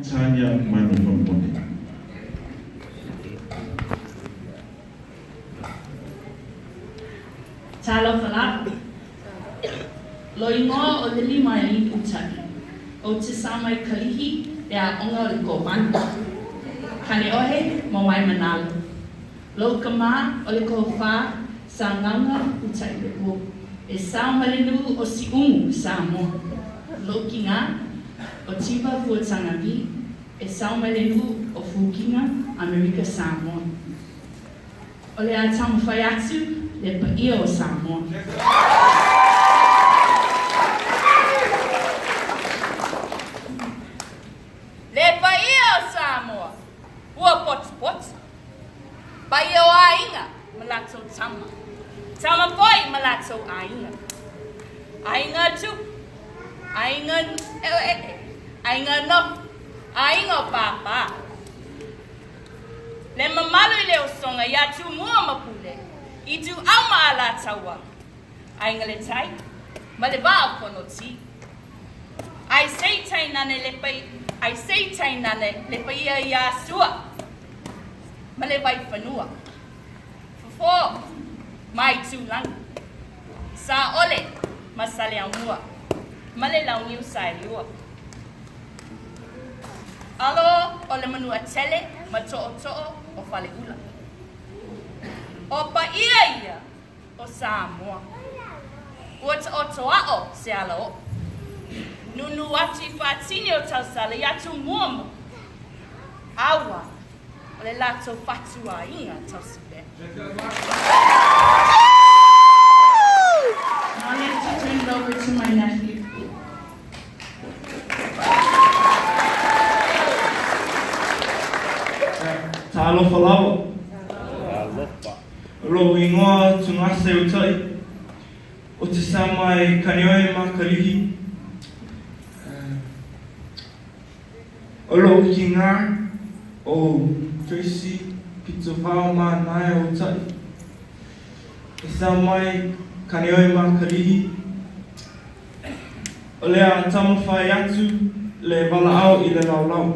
Tanya Manuhomone. Talofa lava. Lou igoa o Lily Mylene Utaʻi. Ou te sa mai Kalihi, le aoga o le Kovana. Kaneʻohe ma Waimanalo. Lou kama o le Kohofa Sagaga Utaʻi Lepo. E sao mai le nuu o Siumu, Samoa. Lou kina o Tiva Fuataga Vi, e sao mai le nuu o Fukina, Amerika Samoa. O le a taumafai atu le paia o Samoa. Le paia o Samoa, ua potopoto. Paia o aiga ma latou tama. Tama foi ma latou aiga. Aiga tupu, aiga eʻe, aiga nofo, aiga o pāpā. Le mamalu i le usoga iā Tumua ma Pule, Ituau ma Alataua, Aiga le Tai ma le Vaa o Fonoti. Ai sei tainane le ai sei tainane le paia iā Sua ma le Vaifanua, Fofo ma Aitulagi, Saole ma Saleaumua ma le Launiu Saelua. Alo o le Manuatele ma Tootoo o Faleula. O paia ia o Samoa. Ua taoto aʻo se ala oʻu. Nūnū atu i faatini o tausala iā Tumua ma Aua o le latou fatuaiga tausi pea. Now I'd like to turn it over to my nephew. Talofa lava. O lou ingoa Tungase o Tai, o te sa mai Kaneohe ma Kalihi. O lou kingā o Tracy Pitovao Manaia o Tai, e sa mai Kaneohe ma Kalihi. O le a taumafai atu le valaau i le laulau.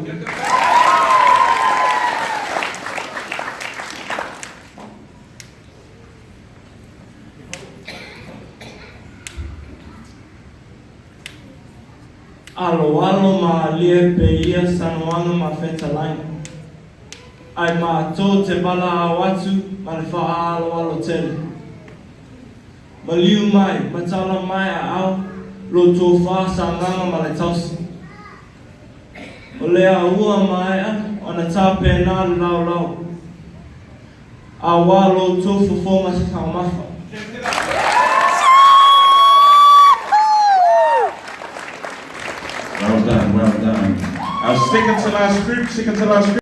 Aloalo mālie pēia sanoaga ma fetalaiga. Ai mātou te valaau atu ma le whaaloalo tele. Maliu mai, matala mai a au, lo tō sagaga ma le tausi. O le a ua maea ona tāpēnā le laulau. A wā lo tō fofoga taumafa. Well done, well done. Our second to last group, second to last group.